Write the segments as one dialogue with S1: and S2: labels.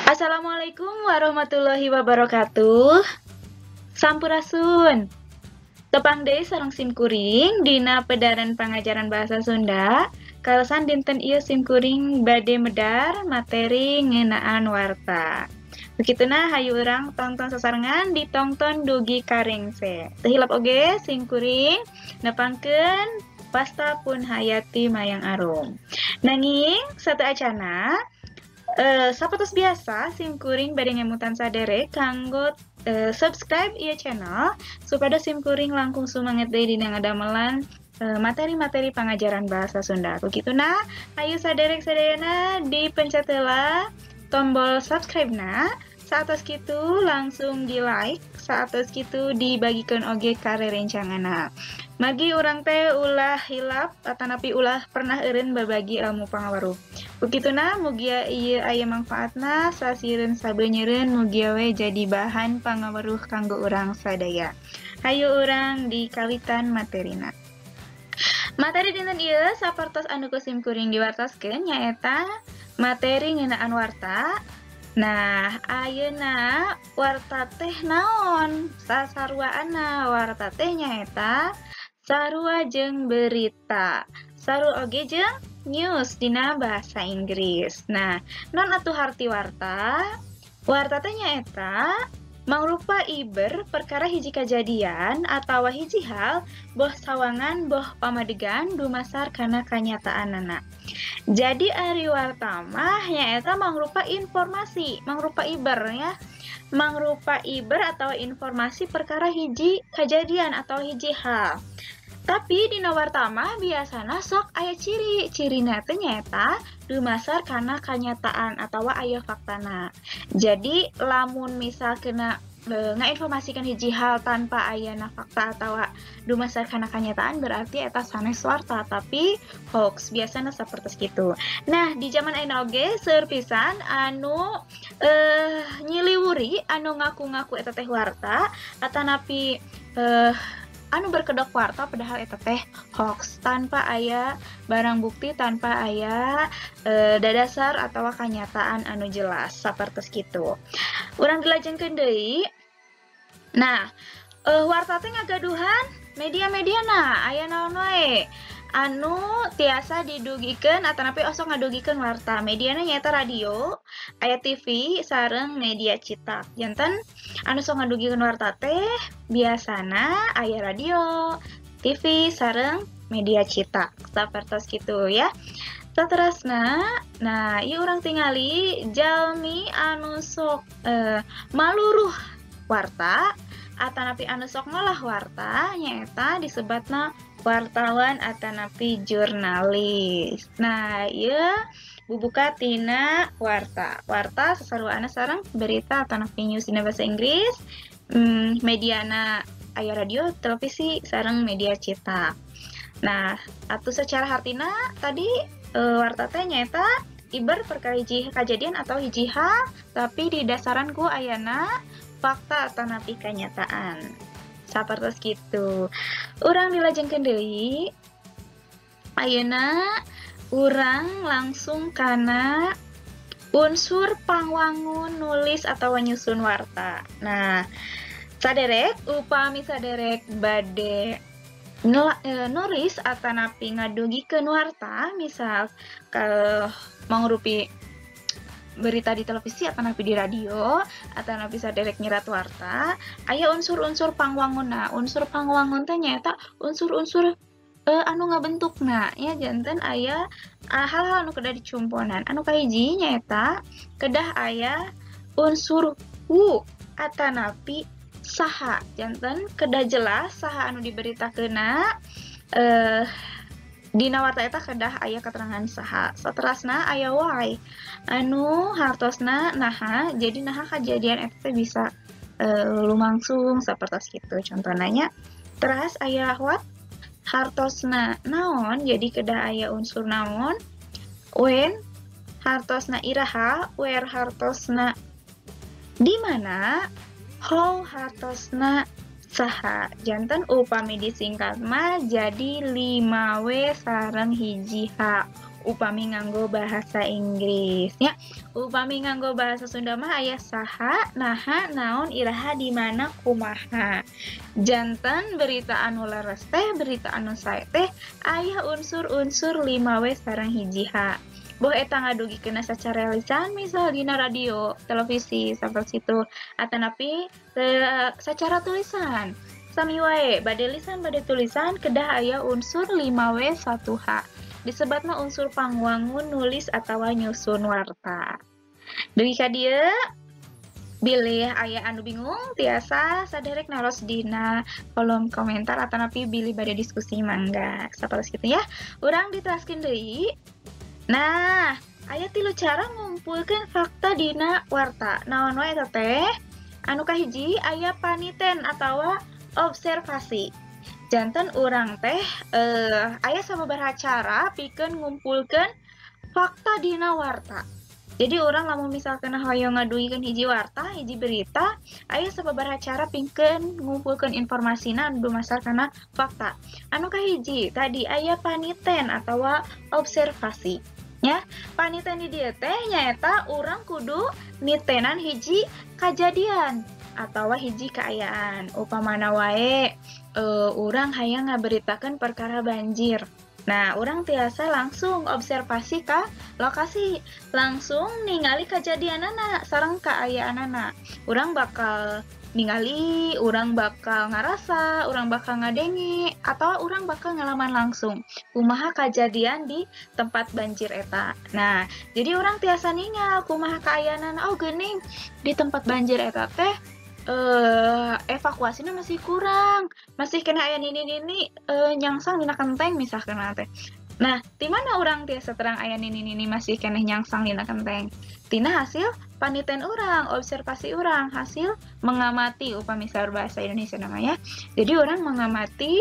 S1: Assalamualaikum warahmatullahi wabarakatuh. Sampurasun. Tepang deui sareng simkuring dina pedaran pangajaran bahasa Sunda. Kaleresan dinten ieu simkuring bade medar materi ngeunaan warta. Begituna hayu urang tongton sasarengan ditongton dugi ka rengse. Teu hilap oge simkuring nepangkeun wasta pun Hayati Mayang Arum. Nanging sateuacana sapertos biasa simkuring bade ngemutan saderek kanggo subscribe ieu channel supados simkuring langkung sumanget deui dina ngadamelan materi-materi pangajaran bahasa Sunda. Begituna hayu saderek sadayana dipencet heula tombol subscribe-na, saatos kitu langsung di like, saatos kitu dibagikeun oge ka rerencanganna. Magi urang teh ulah hilap atanapi ulah pernah eureun berbagi ilmu pangaweruh. Begituna mugia ieu aya mangfaatna, sasireun sabeunyereun mugia we jadi bahan pangaweruh kanggo urang sadaya. Hayu urang dikawitan materina. Materi dinten ieu sapertos anu ku simkuring diwartoskeun nyaeta materi ngeunaan warta. Nah, ayeuna warta teh naon? Sasaruaanna warta teh nyaeta sarua jeung berita. Sarua oge jeung news dina bahasa Inggris. Nah, non atuh harti warta? Warta teh nyaeta mangrupa iber perkara hiji kajadian atawa hiji hal boh sawangan boh pamadegan dumasar kana kanyataanana. Jadi ari warta mah nyaeta mangrupa informasi, mangrupa iber ya. Mangrupa iber atau informasi perkara hiji kejadian atau hiji hal. Tapi dina warta mah biasana sok aya ciri. Cirina teh nyaeta dumasar kana kanyataan atawa aya faktana. Jadi lamun misal kena ngainformasikan hiji hal tanpa ayana fakta atawa dumasar kana kanyataan berarti eta sanes warta tapi hoax, biasana sapertos kitu. Nah, di zaman ayeuna oge seueur pisan anu nyiliwuri anu ngaku-ngaku eta teh warta atanapi anu berkedok warta padahal eta teh hoax tanpa aya barang bukti, tanpa aya dadasar atawa kanyataan anu jelas sapertos kitu. Urang dilajengkeun deui. Nah, warta teh ngagaduhan media-mediana aya naon wae anu tiasa didugikeun atanapi osok ngadugikeun warta. Mediana nyaeta radio, aya TV sareng media cetak. Janten anu sok ngadugikeun warta teh biasana aya radio, TV sareng media cetak. Sapertos kitu ya. Saterasna, nah ieu urang tingali jalmi anu sok maluruh warta atanapi anu sok ngolah warta nyaeta disebatna wartawan atanapi jurnalis. Nah, ieu bubuka tina warta. Warta sasaruana sareng berita atanapi news dina bahasa Inggris, mediana aya radio, televisi sareng media cetak. Nah, atuh secara hartina tadi warta teh nyaeta iber perkara hiji kajadian atau hiji hal tapi didasaran ku ayana fakta atanapi kanyataan. Sapertos kitu. Urang dilajengkeun deui. Ayeuna urang langsung kana unsur pangwangun nulis atawa nyusun warta. Nah, saderek upami saderek bade nulis atanapi ngadugikeun warta, misal mangrupi berita di televisi atanapi di radio atanapi saderek nyerat warta, aya unsur-unsur pangwangunna. Unsur pangwangun teh nyaeta unsur-unsur anu ngabentukna ya. Janten aya hal-hal anu kedah dicumponan. Anu kahiji nyaeta kedah aya unsur hu atanapi saha. Janten kedah jelas saha anu diberitakeunna, dina warta eta kedah aya keterangan saha. Saterasna aya why anu hartosna naha, jadi naha kajadian eta teh bisa lumangsung sapertos kitu contohna nya. Teras aya what hartosna naon, jadi kedah aya unsur naon. When hartosna iraha, where hartosna di mana, how hartosna saha. Janten upami disingkat mah jadi 5W sareng hiji H. Upami nganggo bahasa Inggris nya. Upami nganggo bahasa Sunda mah aya saha, naha, naon, iraha, di mana, kumaha. Janten berita anu leres teh, berita anu sae teh aya unsur-unsur 5W sareng 1H. Boh eta ngadugikeunna sacara lisan misal dina radio, televisi sapertos itu, atanapi sacara tulisan. Sami wae, bade lisan bade tulisan kedah aya unsur 5W 1H. Disebatna unsur pangwangun nulis atawa nyusun warta. Dugi ka dieu bilih aya anu bingung tiasa saderek naros dina kolom komentar atanapi bilih bade diskusi mangga. Sapertos kitu ya. Urang diteraskeun deui. Nah, aya 3 cara ngumpulkeun fakta dina warta. Naon wae eta teh? Anu kahiji aya paniten atawa observasi. Janten urang teh aya sababaraha cara pikeun ngumpulkeun fakta dina warta. Jadi urang lamun misalkan hoyong ngadugikeun hiji warta, hiji berita, aya sababaraha cara pikeun ngumpulkeun informasina anu dumasar kana fakta. Anu kahiji tadi aya paniten atawa observasi. Ya, paniten di dieu teh nyaeta urang kudu nitenan hiji kajadian atawa hiji kaayaan. Upamana wae urang hayang ngaberitakeun perkara banjir. Nah, urang tiasa langsung observasi ka lokasi, langsung ningali kajadianana sareng kaayaanana. Urang bakal ningali, urang bakal ngarasa, urang bakal ngadenge, atau urang bakal ngalaman langsung kumaha kajadian di tempat banjir eta. Nah, jadi urang tiasa ningal kumaha kaayaanana, oh geuning di tempat banjir eta teh evakuasinya masih kurang, masih kena aya nini-nini nyangsang dina kenteng misalkan teh. Nah, di mana urang tiasa terang aya nini-nini masih keneh nyangsang dina kenteng? Tina hasil paniten urang, observasi urang, hasil mengamati upami saur bahasa Indonesia namanya. Jadi urang mengamati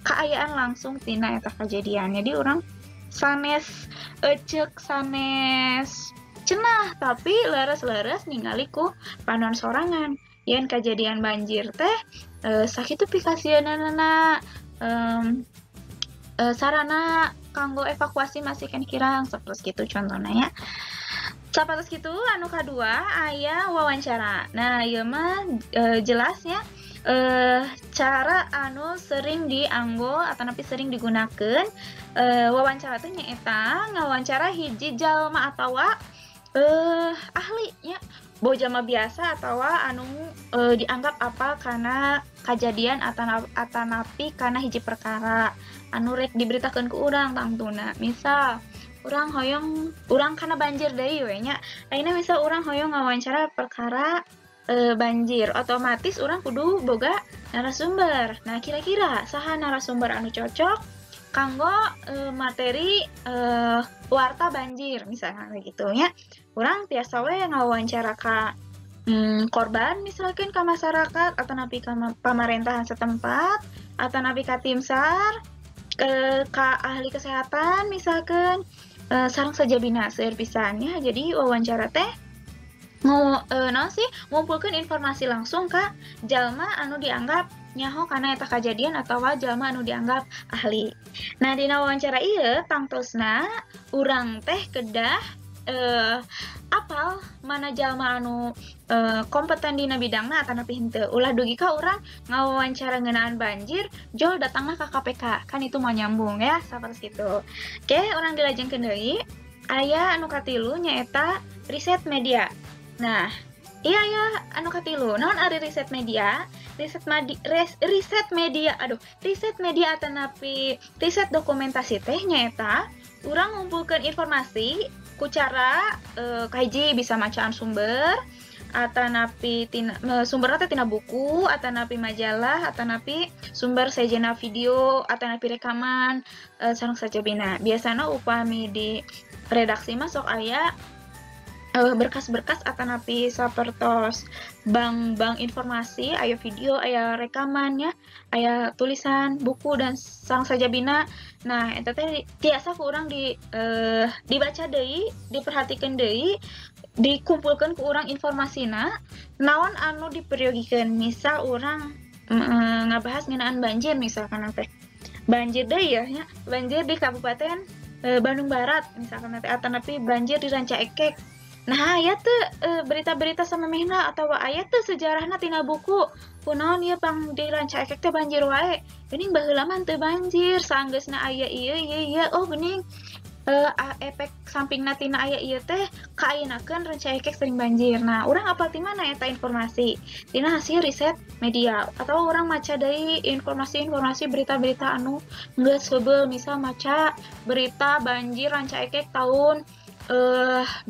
S1: kaayaan langsung tina eta kejadian. Jadi urang sanes eceuk sanes cenah tapi leres-leres ningali ku panon sorangan. Yen kejadian banjir teh sakitu pikasieunana sarana kanggo evakuasi masih keneh kirang sapertos kitu contohna ya. Sapertos kitu anu kadua aya wawancara. Nah, ieu mah jelas ya cara anu sering dianggo atanapi sering digunakeun wawancara teh nyaeta ngawancara hiji jalma atawa ahli nya, boh jalma biasa atawa anu dianggap apa karena kajadian atanapi karena hiji perkara anu rek diberitakeun ku urang tangtuna. Misal urang hoyong urang kana banjir deui we nya. Ayeuna misal urang hoyong ngawancara perkara banjir, otomatis urang kudu boga narasumber. Nah, kira-kira saha narasumber anu cocok kanggo materi warta banjir misalnya gitu ya. Urang tiasa we ngawancara ka korban misalkan ka masyarakat atanapi ka pamarentahan setempat atanapi ka tim SAR, ka ahli kesehatan misalkan sareng sajabina seueur pisan nya. Jadi wawancara teh ngumpulkeun informasi langsung ka jalma anu dianggap nyaho kana eta kajadian atawa jalma anu dianggap ahli. Nah, dina wawancara ieu tangtosna urang teh kedah apal mana jalma anu kompeten dina bidangna atanapi henteu. Ulah dugi ka urang ngawawancara ngeunaan banjir, jol datangna ka KPK. Kan itu mau nyambung ya, sapertos kitu. Oke, urang dilajengkeun deui. Aya anu katilu nyaeta riset media. Nah, iya ya anu katilu. Naon ari riset media? Riset media atanapi riset dokumentasi teh nyaeta urang ngumpulkeun informasi ku cara kahiji bisa macaan sumber atanapi sumberna teh tina buku atanapi majalah atanapi sumber sejena video atanapi rekaman sareng sajabina. Biasana upami di redaksi mah sok aya berkas-berkas atanapi sapertos bank-bank informasi, aya video, aya rekamannya, aya tulisan, buku dan sareng sajabina. Nah, eta teh tiasa ku urang dibaca deui, diperhatikeun deui, dikumpulkeun ku urang informasina, naon anu diperyogikeun. Misal urang ngabahas ngeunaan banjir misalkan teh. Banjir deui ya nya, banjir di Kabupaten Bandung Barat misalkan nanti atanapi banjir di Rancaekek. Nah, aya teu berita-berita samemehna atawa aya teu sejarahna tina buku. Kunaon ieu pang di Rancaekek teh banjir wae. Geuning baheula mah teu banjir, saanggeusna aya ieu ieu ieu. Oh geuning efek sampingna tina aya ieu teh kaayeunakeun Rancaekek sering banjir. Nah, urang apal ti mana eta informasi? Tina hasil riset media atau urang maca deui informasi-informasi berita-berita anu geus heubeul, misal maca berita banjir Rancaekek tahun 2005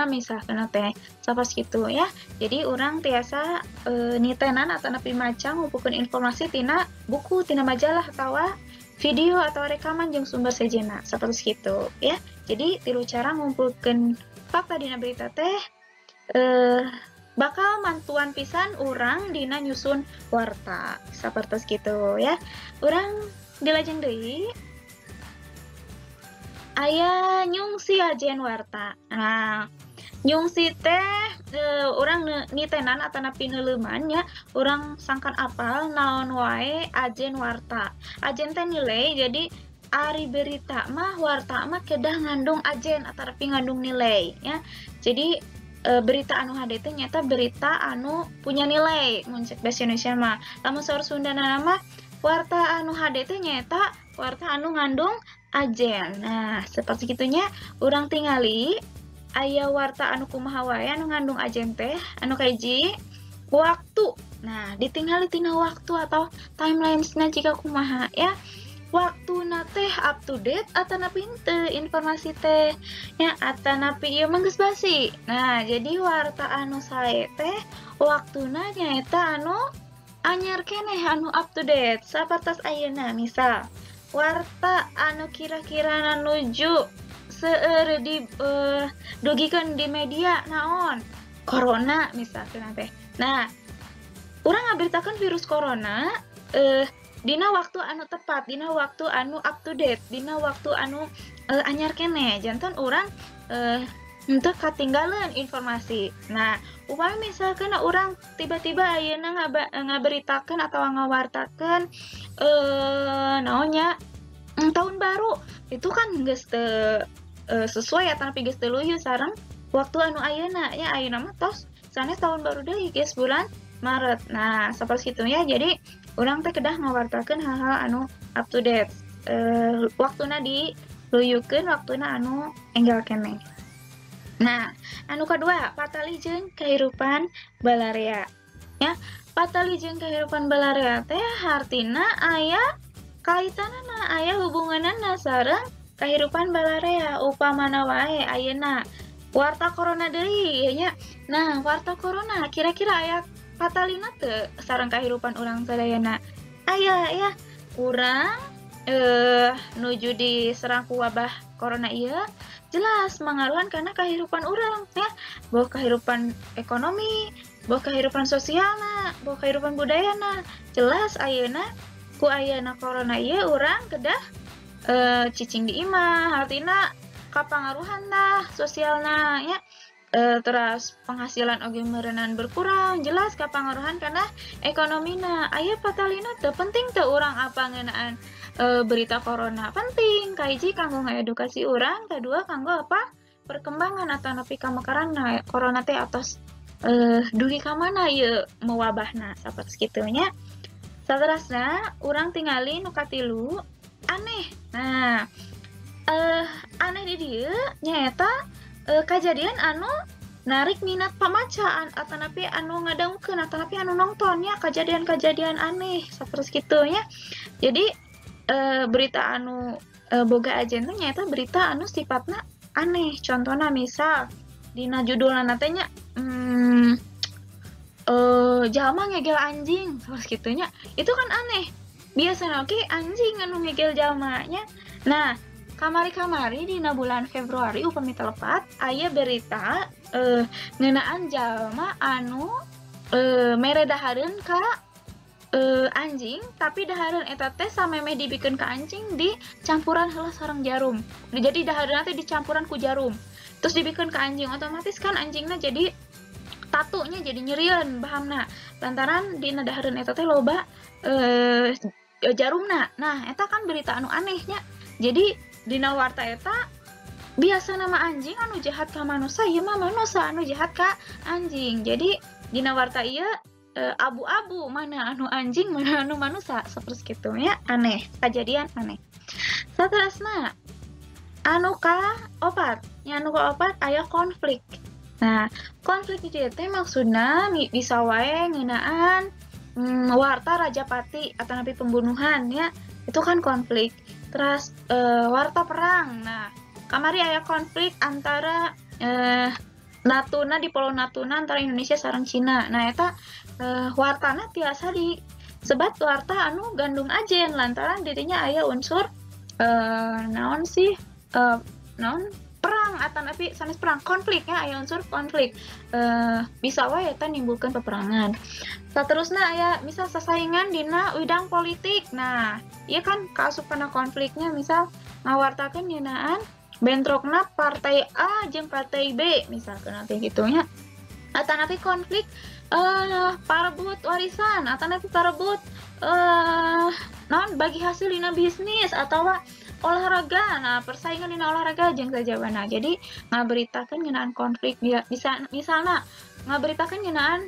S1: misalkan teh sapas gitu ya. Jadi urang tiasa nitenan atau nepi maca ngumpulkeun informasi tina buku, tina majalah atawa video atau rekaman jeung sumber sejenna sapertos gitu ya. Jadi tilu cara ngumpulkeun fakta dina berita teh bakal mantuan pisan urang dina nyusun warta sapertos gitu ya. Urang dilajeng deui aya nyungsi ajen warta. Nah, nyungsi teh urang nitenan atanapi neuleuman nya, urang sangkan apal naon wae ajen warta. Ajen teh nilai, jadi ari berita mah warta mah kedah ngandung ajen atanapi ngandung nilai ya. Jadi berita anu hade teh nyata berita anu punya nilai mun cek bahasa Indonesia mah. Lamun saur Sundana mah warta anu hade teh nyata warta anu ngandung ajen. Nah, seperti gitunya urang tingali aya warta anu kumaha wae anu ngandung ajen teh anu kahiji waktu. Nah, ditingali tina waktu atau timeline-na jika kumaha ya. Waktuna teh up to date atanapi henteu informasi teh nya atanapi ieu mah geus basi. Nah, jadi warta anu sae teh waktuna nyaeta anu anyar keneh anu up to date sapertos ayeuna. Misal warta anu kira-kira nuju seueur di dugikeun di media naon corona misalkan teh. Nah, urang ngaberitakeun virus corona dina waktu anu tepat, dina waktu anu up to date, dina waktu anu anyar keneh. Janten urang henteu katinggalan informasi. Nah, upami misalkan urang tiba-tiba ayeuna ngaberitakeun atau ngawartakeun naonnya tahun baru, itu kan geus teu sesuai atanapi geus teu luyu sareng waktu anu ayeuna ya. Ayeuna mah tos sanes tahun baru deui geus bulan Maret. Nah, sapertos kitu ya. Jadi urang teh kedah ngawartakeun hal-hal anu up to date. Waktuna diluyukeun, waktuna anu enggal keneh. Nah, anu kedua, patali jeung kahirupan balarea. Ya, patali jeung kahirupan balarea teh hartina aya kaitanana, aya hubunganana sareng kahirupan balarea. Upamana wae ayeuna warta corona deui nya. Nah, warta corona kira-kira aya patalina teu sareng kahirupan urang sadayana? Aya ya. Urang nuju diserang ku wabah corona ieu jelas mangaruhan karena kehidupan urang ya, boh kehidupan ekonomi, boh kehidupan sosialna, boh kehidupan budayana. Jelas ayeuna ku ayeuna corona ieu urang kedah cicing di imah, artina kapangaruhan lah sosialna ya. Terus penghasilan oge meureunan berkurang, jelas kapangaruhan karena ekonomina. Aya patalina teu penting teu urang apa ngeunaan berita corona? Penting, kahiji kanggo ngaedukasi urang, kadua kanggo apa perkembangan atau nepi ka mekaranna corona teh atos dugi ka mana ieu mewabahna sapertos kitu nya. Saterasna urang tingali nu katilu aneh. Nah, aneh di dieu nyaeta kajadian anu narik minat pamacaan atanapi anu ngadangukeun atanapi anu nonton ya, kejadian-kejadian aneh sapertos kitu nya. Jadi berita anu boga ajen teh nyaeta berita anu sifatna aneh. Contohna misal dina judulna teh nya jalma ngegel anjing terus kitu nya. Itu kan aneh. Biasana oge anjing anu ngegel jalma nya. Nah, kamari-kamari dina bulan Februari upami teu lepat aya berita ngeunaan jalma anu mere dahareun ka anjing, tapi dahareun eta teh samemeh dibikeun ka anjing dicampuran heula sareng jarum. Jadi dahareunna teh dicampuran ku jarum. Terus dibikeun ka anjing, otomatis kan anjingna jadi tatunya jadi nyerieun bahamna. Lantaran dina dahareun eta teh loba jarumna. Nah, eta kan berita anu anehnya. Jadi Dina warta eta biasa nama anjing anu jahat ka manusia, ieu mah manusia anu jahat ka anjing. Jadi dina warta ieu abu-abu, mana anu anjing mana anu manusia, seperti kitu nya, aneh, kejadian aneh. Saterasna anu ka opat, nya anu ka opat aya konflik. Nah, konflik di dieu teh maksudna bisa wae ngeunaan warta Rajapati atau napi pembunuhan ya, itu kan konflik. Terus warta perang. Nah, kamari aya konflik antara Natuna di Pulau Natuna antara Indonesia sareng Cina. Nah, eta wartana tiasa disebat warta anu gandung ajen lantaran dirinya aya unsur naon sih naon perang atau napi sanes perang, konflik ya, aya unsur konflik. Bisa wae eta nimbulkeun peperangan. Saterusna aya misal sasaingan dina widang politik. Nah, ieu kan kaasup kana konfliknya, misal ngawartakeun ngeunaan bentrokna partai A jeung partai B misalkan nanti gitu nya. Atanapi konflik parebut warisan, atanapi parebut naon bagi hasil dina bisnis atau olahraga. Nah, persaingan dina olahraga jeung sajabana. Jadi ngaberitakeun ngeunaan konflik bisa misalna ngaberitakeun ngeunaan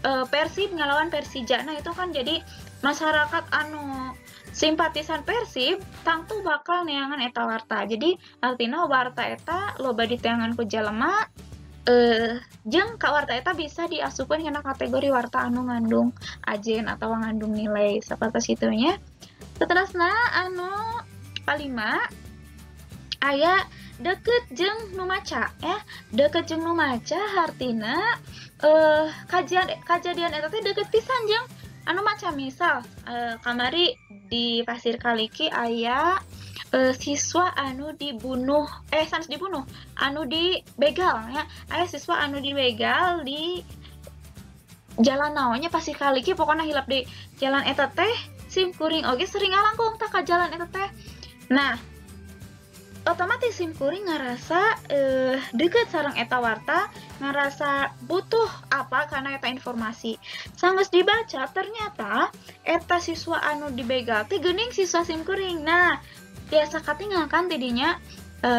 S1: Persib ngalawan Persija. Nah, itu kan jadi masyarakat anu simpatisan Persib tangtu bakal neangan eta warta. Jadi artinya warta eta loba diteangan ku jalema jeung ka warta eta bisa diasupkeun kana kategori warta anu ngandung ajen atau ngandung nilai sapertos kitu nya. Saterasna anu kalima aya deket jeung nu maca ya. Deket jeung nu maca hartina kajadian eta teh deket pisan jeung anu maca. Misal kamari di Pasir Kaliki aya siswa anu dibunuh, sanes dibunuh, anu dibegal ya. Aya siswa anu dibegal di jalan naonnya Pasir Kaliki, pokoknya hilap di jalan eta teh sim kuring oge sering ngalangkung tah ka jalan eta teh. Nah, otomatis sim kuring ngerasa deket sareng eta warta, ngerasa butuh apa karena eta informasi. Sanggeus dibaca ternyata eta siswa anu dibegal teh geuning siswa sim kuring. Nah, biasa katingal kan tidinya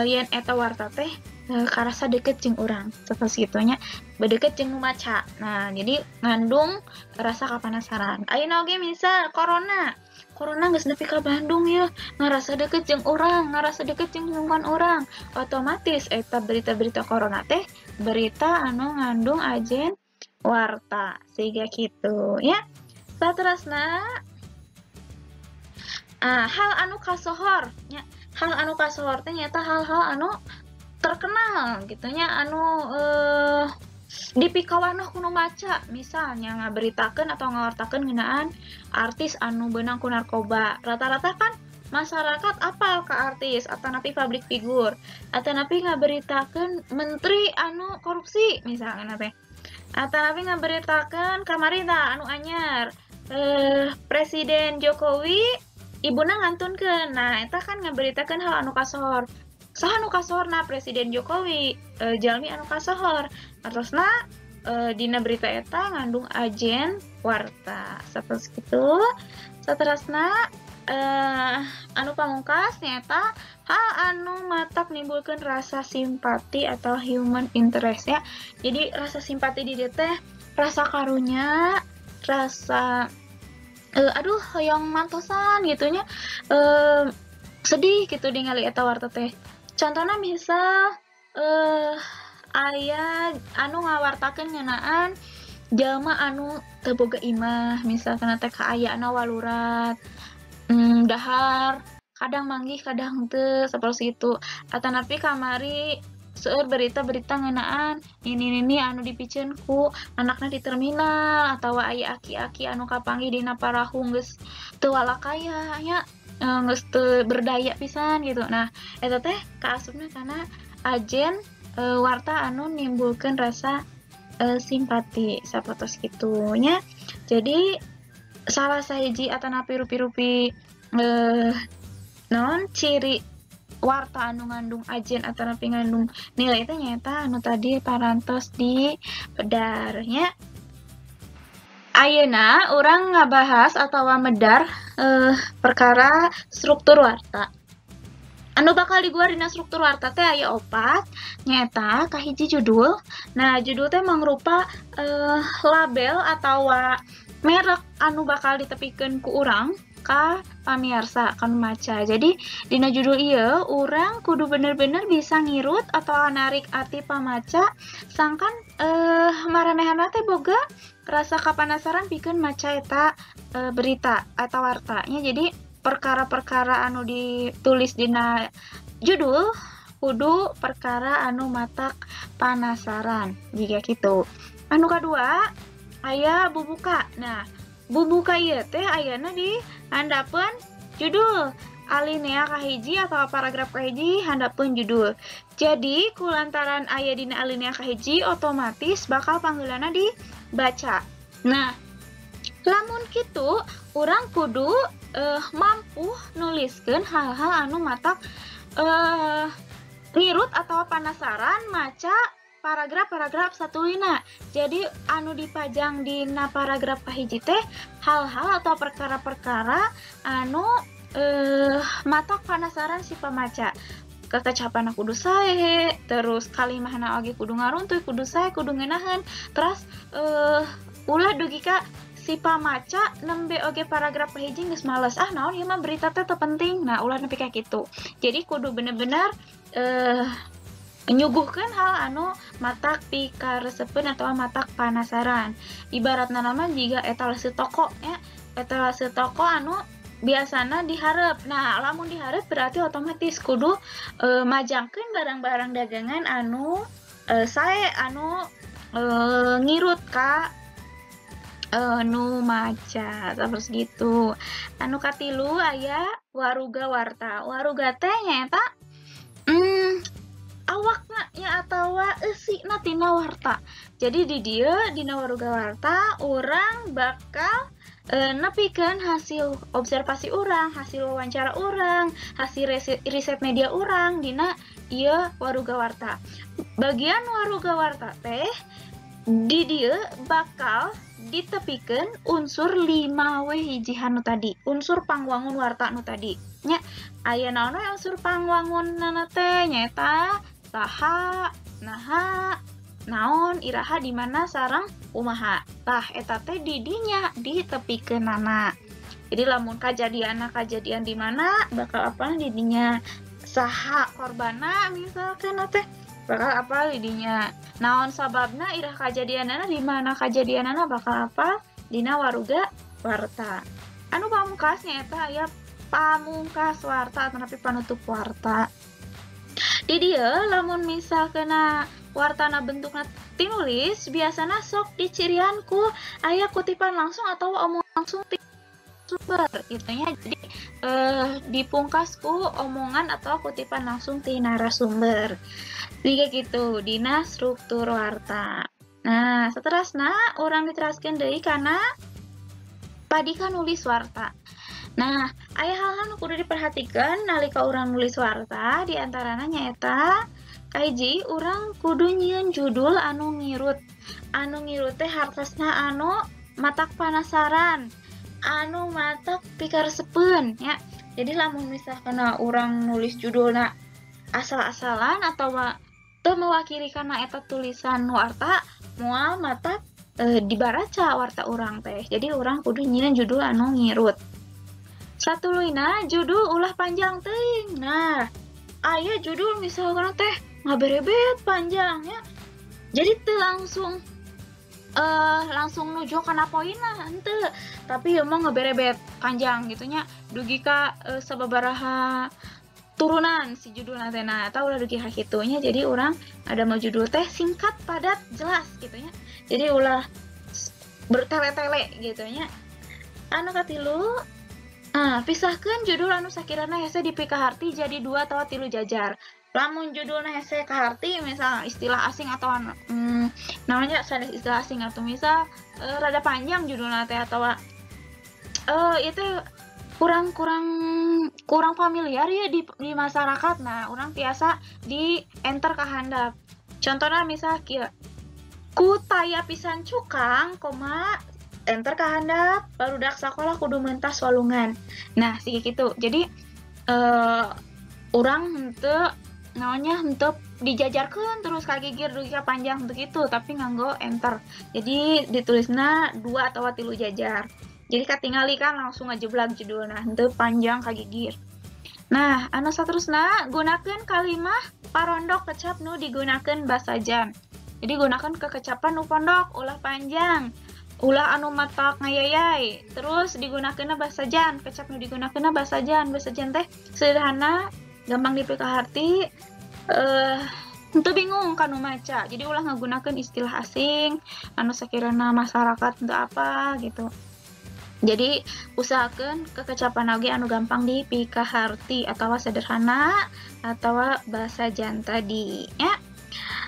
S1: yen eta warta teh karasa deket jeung urang, sapertos kitu nya, bedeket jeung nu maca. Nah, jadi ngandung rasa kapanasaran. Ayeuna oge misal corona. Corona geus nepi ka Bandung ya, ngarasa deket jeung urang, ngarasa deket jeung lingkungan urang. Otomatis eta berita-berita corona teh berita anu ngandung ajen warta, sehingga kitu ya. Saterasna hal anu kasohor nya, hal anu kasohor teh nyata hal-hal anu terkenal gitu nya, anu dipikawanoh ku nu maca. Misalnya ngaberitakeun atau ngawartakeun ngeunaan artis anu beunang ku narkoba. Rata-rata kan masyarakat apal ka artis atau napi public figure atau napi ngaberitakeun menteri anu korupsi misalnya teh, atau napi ngaberitakeun kamari tah anu anyar Presiden Jokowi ibuna ngantunkeun. Nah, eta kan ngaberitakeun hal anu kasohor. Saha anu kasohorna? Presiden Jokowi, jalmi anu kasohor. Artosna dina berita eta ngandung ajen warta. Sapertos kitu. Saterasna anu pamungkas nyaeta hal anu matak nimbulkeun rasa simpati atau human interest ya. Jadi rasa simpati di dieu teh rasa karunya, rasa aduh hoyong mantosan gitu nya, sedih gitu ningali eta warta teh. Contohna misal aya anu ngawartakeun ngeunaan jalma anu teu boga imah, misalkan teh kaayaan walurat, dahar kadang manggih kadang teu, sapertos itu. Atanapi kamari seueur berita-berita ngeunaan nini-nini anu dipiceun ku anakna di terminal, atawa aya aki-aki anu kapanggih dina parahu geus teu walakaya nya, geus teu berdaya pisan gitu. Nah, eta teh kaasupna kana ajen warta anu nimbulkeun rasa simpati sapertos kitu nya. Jadi salah sahiji atanapi rupi-rupi naon ciri warta anu ngandung ajen atanapi ngandung nilai itu nyaeta anu tadi parantos di pedar nya. Ayeuna urang ngabahas atawa medar perkara struktur warta. Anu bakal diguar dina struktur warta teh aya 4, nyaeta kahiji judul. Nah, judul teh mangrupa label atawa merek anu bakal ditepikeun ku urang ka pamiarsa, ka nu maca. Jadi dina judul ieu urang kudu bener-bener bisa ngirut atau narik ati pamaca sangkan maranehanna teh boga rasa kapanasaran pikeun maca eta berita atau wartanya. Jadi perkara-perkara anu ditulis dina judul kudu perkara anu matak panasaran jika kitu. Anu kadua aya bubuka. Nah, bubuka ieu teh ayana di handapeun judul, alinea kahiji atau paragraf kahiji handapeun judul. Jadi kulantaran aya dina alinea kahiji otomatis bakal panggeulana dibaca. Nah, lamun kitu urang kudu mampu nuliskeun hal-hal anu matak ngirut atau panasaran maca paragraf-paragraf satuluyna. Jadi anu dipajang dina paragraf kahiji teh hal-hal atau perkara-perkara anu matak panasaran si pamaca. Kekecapan kudu sae, terus kalimahna oge kudu ngaruntuy, kudu sae, kudu ngeunaheun. Terus ulah dugi ka si pamaca nembe oge paragraf kahiji geus males, ah naon ieu mah berita teh teu penting. Nah, ulah nepi ka kitu. Jadi kudu bener-bener nyuguhkeun hal anu matak pikaresepeun atau matak panasaran. Ibaratna nama jiga etalase toko nya, etalase toko anu biasana diharep. Nah, lamun diharep berarti otomatis kudu majangkeun barang-barang dagangan anu sae anu ngirut ka nu maca terus gitu. Anu katilu aya waruga warta. Waruga teh nyaeta awakna nya atawa eusina tina warta. Jadi di dieu dina waruga warta urang bakal nepikeun hasil observasi urang, hasil wawancara urang, hasil riset media urang dina ieu waruga warta. Bagian waruga warta teh di dieu bakal ditepikeun unsur 5 we hijihan nu tadi, unsur pangwangun warta nu tadi. Nya aya naon we unsur pangwangunnana teh nyaeta saha, naha, naon, iraha, di mana, sareng kumaha. Tah eta teh di dinya ditepikeunana. Jadi lamun kajadianna kajadian di mana bakal apa di dinya, saha korbanna misalkan teh bakal apa di dinya, naon sababna, irah kajadianana, di mana kajadianana bakal apa dina waruga warta. Anu pamungkas nyaeta aya pamungkas warta atau nepi panutup warta. Di dieu lamun misalkeuna wartana bentukna tinulis biasana sok dicirian ku aya kutipan langsung atau omong langsung ti sumber gitu nya. Jadi dipungkas ku omongan atau kutipan langsung ti narasumber. Jika gitu dina struktur warta. Nah, seterusna urang diteraskeun deui kana padika nulis warta. Nah, aya hal-hal nu kudu diperhatikan nalika urang nulis warta, di antarana nyaeta kahiji urang kudu nyieun judul anu ngirut. Anu ngirut teh hartosna anu matak panasaran, anu matak pikaresepeun nya. Jadi lamun misalkan urang nulis judulna asal-asalan atau teu mewakili kana eta tulisan warta, moal matak dibaraca warta urang teh. Jadi urang kudu nyieun judul anu ngirut. Satuluyna judul ulah panjang teuing. Nah, aya judul misalkan teh ngaberebet panjang ya. Jadi teu langsung langsung nuju kana poinna henteu, tapi ieu mah ngaberebet panjang gitu nya dugi ka sababaraha turunan si judulna teh. Nah, eta ulah dugi ka kitu nya. Jadi urang ada mau judul teh singkat, padat, jelas gitu nya. Jadi ulah bertele-tele gitu nya. Anu katilu, pisahkeun judul anu sakirana hese dipikaharti jadi 2 atau 3 jajar. Lamun judulna hese kaharti misal istilah asing atau namanya sanes istilah asing atau misal rada panjang judulna teh atau itu kurang familiar ya di masyarakat. Nah, urang tiasa di enter ka handap. Contohna misal kieu, ku taya pisan cukang koma enter ka handap barudak sakola kudu mentas walungan. Nah, sih gitu. Jadi Urang henteu naonnya henteu dijajarkeun terus kagigir dugi ka panjang henteu kitu, tapi nganggo enter. Jadi ditulisna 2 atau 3 jajar. Jadi katingali kan langsung ngajeblag judulna, henteu panjang kagigir. Nah, anu saterusna gunakeun kalimah parondok kecap nu digunakeun basajan. Jadi gunakan kekecapan nu pondok, ulah panjang, ulah anu matak ngayayai. Terus digunakeunna basajan, kecap nu digunakeunna basajan. Basajan teh sederhana, gampang dipikaharti, henteu bingung kanu maca. Jadi ulah ngagunakeun istilah asing anu sakirana masyarakat henteu apa gitu. Jadi usahakeun kekecapan oge anu gampang dipikaharti atawa sederhana atawa basajan tadi ya.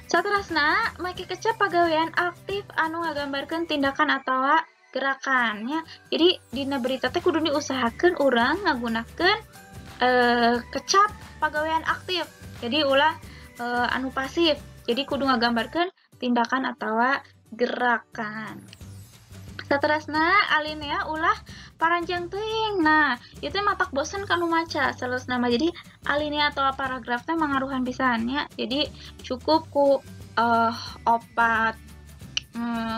S1: Saterasna make kecap pagawean aktif anu ngagambarkeun tindakan atawa gerakan ya. Jadi dina berita teh kudu diusahakeun urang ngagunakeun kecap pagawean aktif. Jadi ulah anu pasif. Jadi kudu ngagambarkeun tindakan atawa gerakan. Saterasna alinea ulah paranjang teuing. Nah, itu matak bosen kanu maca saleresna mah. Jadi alinea atau paragraf teh mangaruhan pisan nya. Jadi cukup ku opat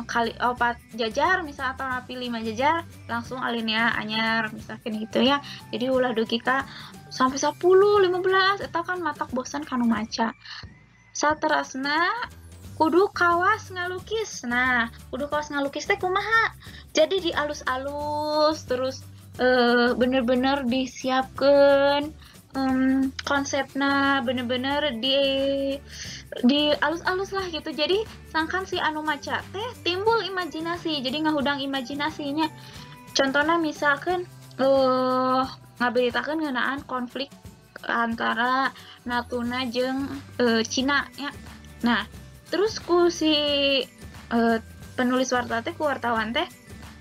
S1: kali opat jajar misal atau rapi 5 jajar langsung alinea anyar misalkan gitu ya. Jadi ulah dugi ka sampai 10, 15 eta kan matak bosen kanu maca. Saterasna kudu kawas ngalukis. Nah, kudu kawas ngalukis teh kumaha? Jadi dialus-alus terus bener-bener disiapkeun konsepna, bener-bener di alus-alus lah gitu. Jadi sangkan si anu maca teh timbul imajinasi. Jadi ngahudang imajinasinya. Contohnya misalkan ngaberitakeun ngeunaan konflik antara Natuna jeung Cina ya. Nah, terus ku si penulis warta teh, ku wartawan teh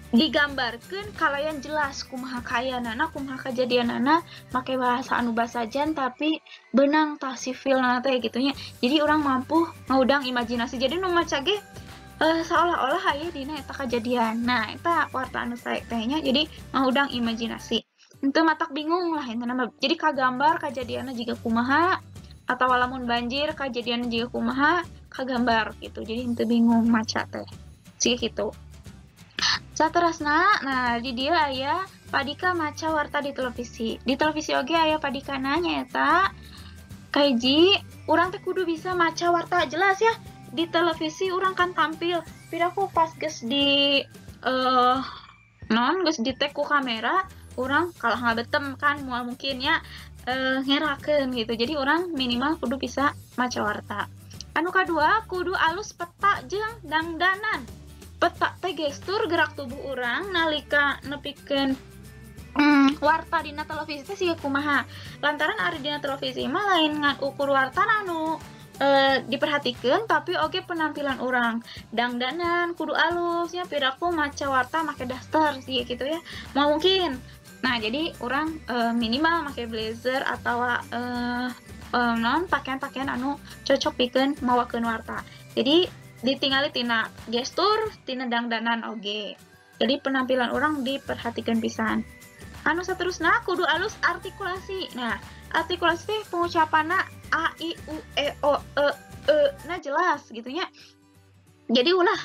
S1: digambarkeun kalayan jelas kumaha kayanana, kumaha kajadianana, make bahasa anu basajan tapi benang tah si feel-na teh gitu nya. Jadi urang mampu ngahudang imajinasi. Jadi nu maca ge seolah-olah aya dina eta kajadian. Nah, eta warta anu sae teh nya. Jadi ngahudang imajinasi. Henteu matak bingung lah intina mah. Jadi kagambar kajadianna jiga kumaha atawa lamun banjir kajadianna jiga kumaha kagambar gitu. Jadi henteu bingung maca teh. Siga kitu. Saterasna, nah di dieu aya padika maca warta di televisi. Di televisi oge aya padikana nyaeta kahiji urang teh kudu bisa maca warta jelas ya. Di televisi urang kan tampil piraku pas geus di non geus di-tag ku kamera urang kalah ngabetem kan moal mungkin ya ngerakeun gitu. Jadi urang minimal kudu bisa maca warta. Anu kadua kudu alus peta jeung dangdanan. Peta teh gestur gerak tubuh urang nalika nepikeun warta dina televisi teh siga kumaha. Lantaran ari dina televisi mah lain ngan ukur warta anu diperhatikeun tapi oge penampilan urang. Dangdanan kudu alusnya piraku maca warta make daster siga gitu ya. Moal mungkin. Nah, jadi urang minimal make blazer atawa non pakaian-pakaian anu cocok pikeun mawakeun warta. Jadi ditingali tina gestur, tina dangdanan oge. Jadi penampilan orang diperhatikan pisan. Anu saterusna kudu alus artikulasi. Nah, artikulasi teh pengucapanna a i u e o e e nah jelas gitu nya. Jadi ulah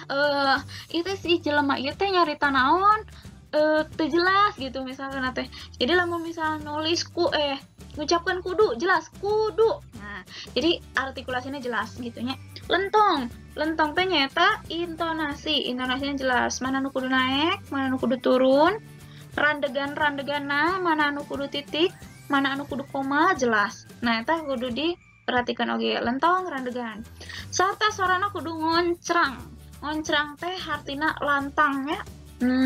S1: itu si jelema ieu teh nyarita naon teu jelas gitu misalkan teh. Jadi lamun misal nulis ku ngucapkan kudu jelas kudu. Nah, jadi artikulasinya jelas gitu nya. Lentong, lentong teh nyaeta intonasi, intonasinya jelas. Mana nu kudu naik, mana nu kudu turun. Randegan-randeganna, mana nu kudu titik, mana anu kudu koma jelas. Nah, eta kudu diperhatikan oge lentong randegan. Sarta sorana kudu ngoncrang. Ngoncrang teh hartina lantang ya.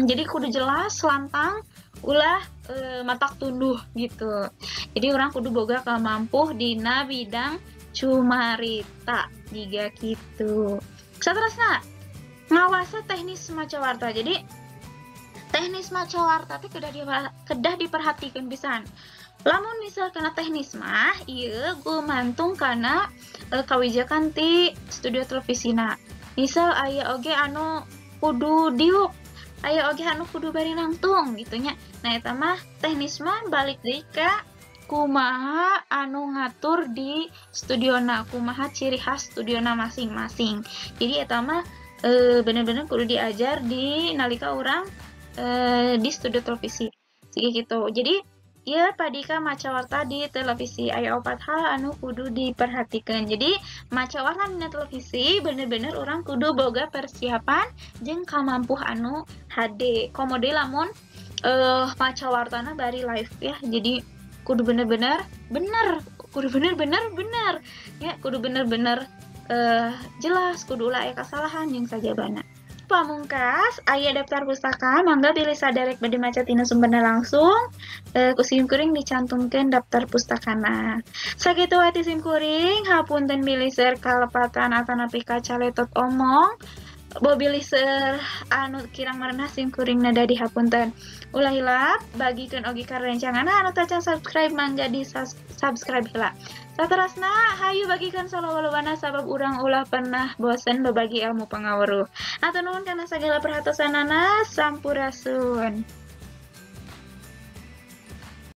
S1: Jadi kudu jelas lantang ulah matak tunduh gitu. Jadi orang kudu boga kamampuh dina bidang cumarita jiga gitu. Saterasna ngawasa teknis maca warta. Jadi teknis maca warta teh kedah diperhatikan pisan. Lamun misal kana teknis mah ieu gumantung kana kawijakan ti studio televisina. Misal aya oge anu kudu diuk, aya oge anu kudu bari nangtung gitu nya. Nah eta mah teknis mah balik deui ka Kumaha anu ngatur di studiona, kumaha ciri khas studiona masing-masing. Jadi eta mah bener-bener kudu diajar di nalika urang di studio televisi. Sih gitu. Jadi ya padika maca warta di televisi aya 4 hal anu kudu diperhatikan. Jadi maca warta di televisi bener-bener urang kudu boga persiapan jeung kamampuh anu HD. Komo deui lamun maca wartana bari live ya. Jadi kudu bener-bener bener, kudu bener-bener bener ya, kudu bener-bener jelas, kudu ulah aya kasalahan jeung sajabana. Pamungkas aya daftar pustaka, mangga bilih saderek bade maca tina sumberna langsung, ku sim kuring dicantumkeun daftar pustakana. Sakitu wae ti sim kuring, hapunten bilih seueur kalepatan atanapi kacaletot omong. Bo bilih seueur anu kirang merenah sim kuring nada dihapunten. Ulah hilap bagikeun oge ka rerencanganna anu tacan subscribe mangga di subscribe heula. Saterasna hayu bagikan saloba-lobana sabab urang ulah pernah bosen berbagi ilmu pangaweruh. Hatur nuhun kana sagala perhatosanana, sampurasun.